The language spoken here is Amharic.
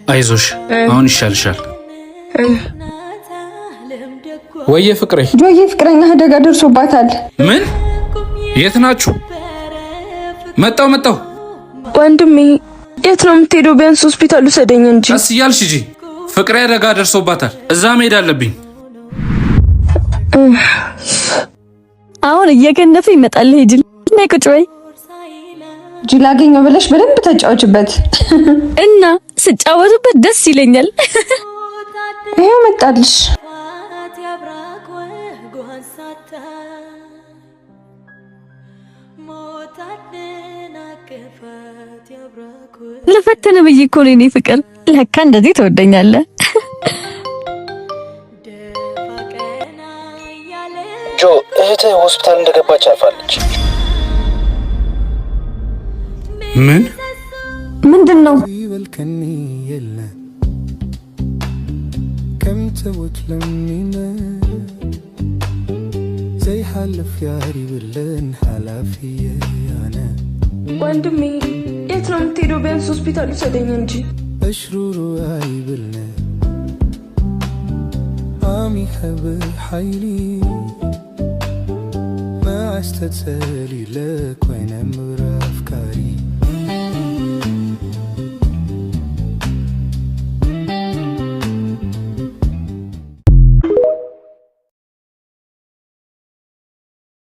አይዞሽ፣ አሁን ይሻልሻል። ወየ ፍቅሬ፣ ጆዬ ፍቅረኛ አደጋ ደርሶባታል። ምን? የት ናችሁ? መጣው መጣው። ወንድሜ የት ነው የምትሄደው? ቢያንስ ሆስፒታል ውሰደኝ እንጂ። ቀስ እያልሽ ሂጂ። ፍቅሬ አደጋ ደርሶባታል። እዛ መሄድ አለብኝ። አሁን እየገነፈ ይመጣል። ሂጅ፣ ነይ ቁጭ በይ። ጅል አገኘው ብለሽ በደንብ ተጫወችበት። እና ስጫወቱበት ደስ ይለኛል። ይሄው መጣልሽ። ልፈትን ብዬ እኮ ነው የእኔ ፍቅር። ለካ እንደዚህ ትወደኛለህ። ጆ፣ እህትህ ሆስፒታል እንደገባች አርፋለች። ምን? ምንድን ነው? ወንድሜ የት ነው የምትሄደው? ቢያንስ ሆስፒታል ውሰደኝ እንጂ።